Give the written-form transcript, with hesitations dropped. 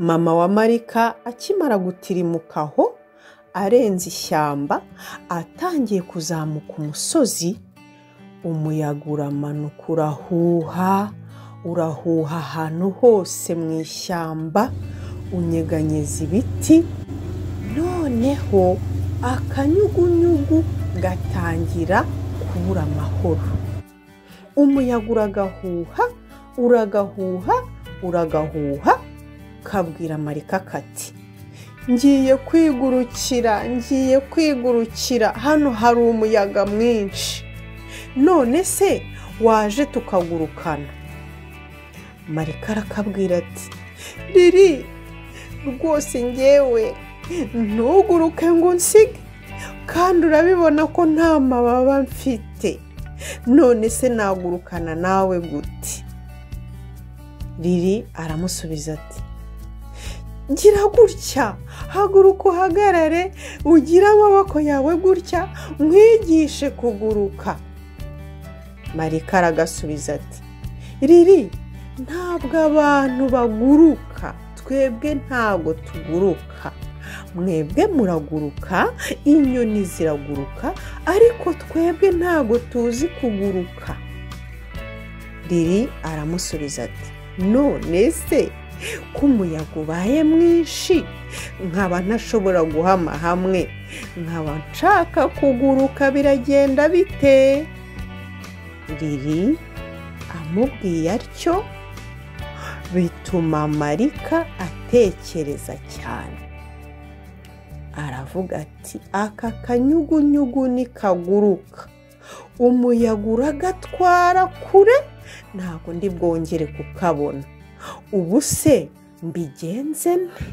Mama wa Marika akimara gutirimuka aho, arenze ishyamba, atangiye kuzamuka umusozi, umuyaga uramanuka urahuha, urahuha ahantu hose mu ishyamba, unyeganyeza ibiti, noneho akanyugunyugu gatangira kubura amahoro. Umuyaga uragahuha, uragahuha, uragahuha, kabwira Marika kati: ngiye kwigurukira, ngiye kwigurukira, hano hari umuyaga mwinshi, none se waje tukagurukana? Marika arakabwira ati: Riri, rwose ngewe ntuguruke ngo unsige, kandi urabibona ko nta mababa mfite, none se nagurukana nawe gute? Riri aramusubiza ati: gira gutya, haguruka uhagarare, ugire amaboko yawe gutya, nkwigishe kuguruka. Marika aragasubiza ati: Riri, ntabwo abantu baguruka, twebwe ntabwo tuguruka, mwebwe muraguruka, inyoni ziraguruka, ariko twebwe ntabwo tuzi kuguruka. Riri aramusubiza ati: none se ko umuyaga ubaye mwinshi, nkaba ntashobora guhama hamwe, nkaba nshaka kuguruka, biragenda bite? Riri amubwiye atyo, bituma Marika atekereza cyane. Aravuga ati: aka kanyugunyugu nikaguruka, umuyaga uragatwara kure, ntabwo ndi bwongere kukabona, ubu se mbigenze nte?